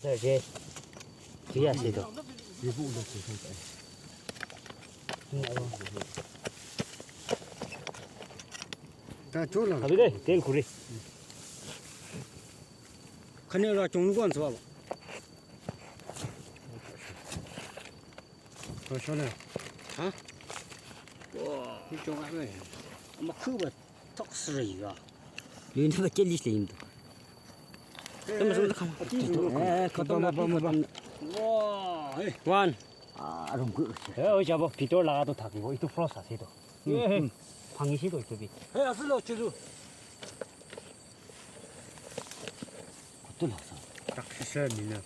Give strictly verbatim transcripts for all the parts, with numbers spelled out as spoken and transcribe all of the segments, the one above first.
Re. Iya sih to. Abi deh, tel kuri. Khane ra chong lu kan sa ba. Ka shona. Ha? Wa, hi chong a me. Ama khu ba tok sri ga. Lu ni ba ke li sli ndo. Tama sama kama. Eh, khatam na, khatam na. Wa, eh. One. Ah, arong khu. Eh, oi jabo, pitor laga to thaki bo, itu frost ase to. Hmm, hmm. Bhangi si to itu bi. Eh, asu lo, chilu. Kutu la sa. Tak sisa mina.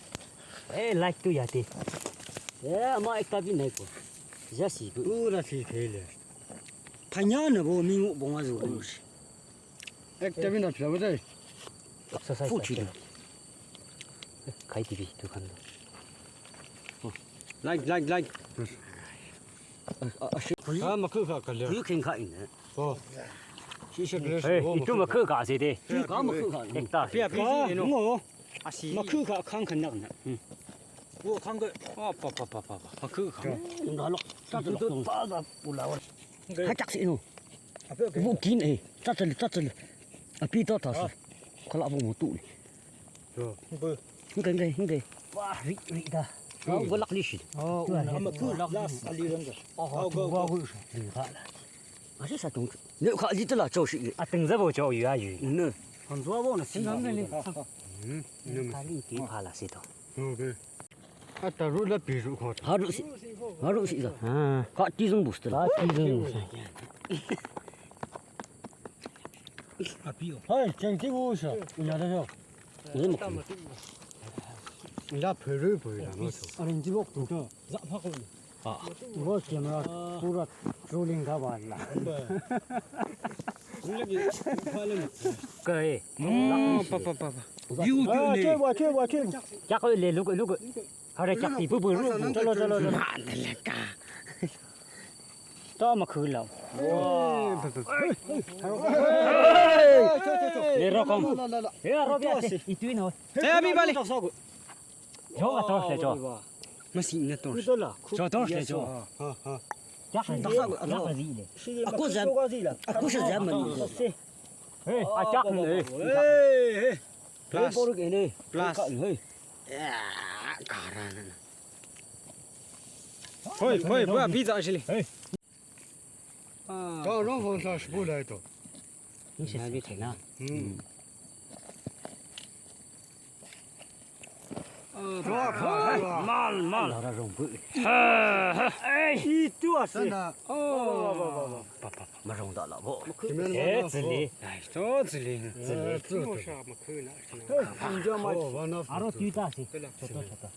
Eh, light tu yate. Eh, ama ekta bi nai ko. Jasi ko. Pura si khele. Phanya na bo mingu bonga zo. Ekta bi na pila bo dai. Exercise. Fuchi. Khai T V tu khan. Light, light, light. Ah, ah, shi-, ah, makhu kha kale. Kuyu khen kha ine. Oh. Shi shi kle. Hey, itu makhu kha ase de. Kuyu kha makhu kha. Ekta. Pia, pia, ah, no. Ngo. Asi. Makhu kha khang khan nak na. Hmm. Wo khang ke. Ah, pa, pa, pa, pa, pa. Makhu kha. Nda lok. Ta ta lok. Pa ga pula wa. Hai tak si no. Ape, ape. Wo kin eh. Ta ta ta ta. Api to ta si. Ah. Kala wo mo tu. Yo, hingke. Hingke, hingke, hingke. Wa, ri, ri da. Oh, golak lishi. Oh, una, ama ku, last ali rang da. Oh, tu wa gu. Ri ka la. Asi sa tung. Ne ka li tela cho shi. A ting za bo cho yu a yu. Ne. Han zua bo na si. Hingke, hingke. Hmm, ne. Ka li ti pa la si to. Okay. Ata ru la pi ru ko. Ha ru si. Ha ru si za. Ah. Ka ti zung bus tela. Ka ti zung bus. Api o. Hai, chang ti wo sha. Nya da yo. Ni ma. Nda pheru pheru da mo so. Arin ji bok tu to. Za pha ko. Ah. Wo camera pura rolling ka ba la. Lagi pha le. Ka e. Oh, pa, pa, pa, pa. Yu, yu ne. Che wa, che wa, che. Kya ko le, look, look. Hare kya ti bu bu ru. Chalo, chalo, chalo. Ma de le ka. To ma khu lao. Wow. Hey, hey, hey. Hey. Le ro kom. La, la, la, la. Hey, ro bia se. Itu ino. Hey, abi bali. Jo ka tor se jo. Ma si na tor. Cho tor se jo. Ha, ha. Ya ka zi. Ya ka zi le. Aku zam. Aku shi zam ma ni. Hey, a jak ne. Hey, hey. Plus. Plus. Hey. Ya, karan. Hoi, hoi, bua, pizza sili. Hey. Ah. Ka rong hon sa sbu lai to. Ni se na bi thena. Hmm. Ah, mal, mal. La ra rong bu. Ha, ha. Ei. Itu ase. Sana. Oh. Ba, ba, ba, ba, ba. Ba, ba, ba. Ma rong da la bo. Eh, zili. Ai, to zili. Zili. Aro tui ta si. Choto, choto.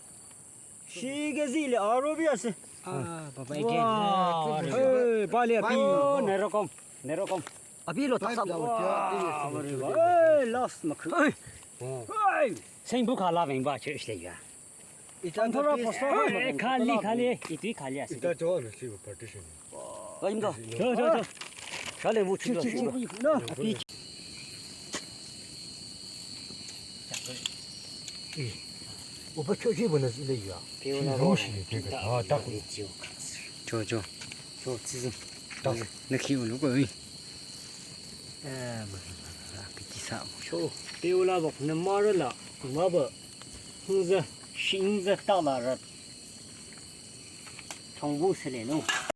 Shi ke zi le aro bi ase. Ah, baba, again. Wow. Hey, pa le api. Oh, nerokom, nerokom. Api lo taksa. Wow, very good. Hey, last makhu. Hey. Wow. Hey. Sing bu khala veng ba church le ya. Ita thora post. Hey, khali, khali. Itu khali ase. Ita jo na si partition. Aimda. Jo, jo, jo. Sale mu chu. Chu, chu, chu. No. Upa chochi bana zile ya. Shi ro shi te ka ta ta ku. Jo, jo. Jo, zi zi. Ta. Na ki u lu ko. Eh, ma, ma, ma, ma, piti sa mo. Cho, peula bok na mara la. Ma ba. Hung za, shin za ta la ra. Chong bu se le no.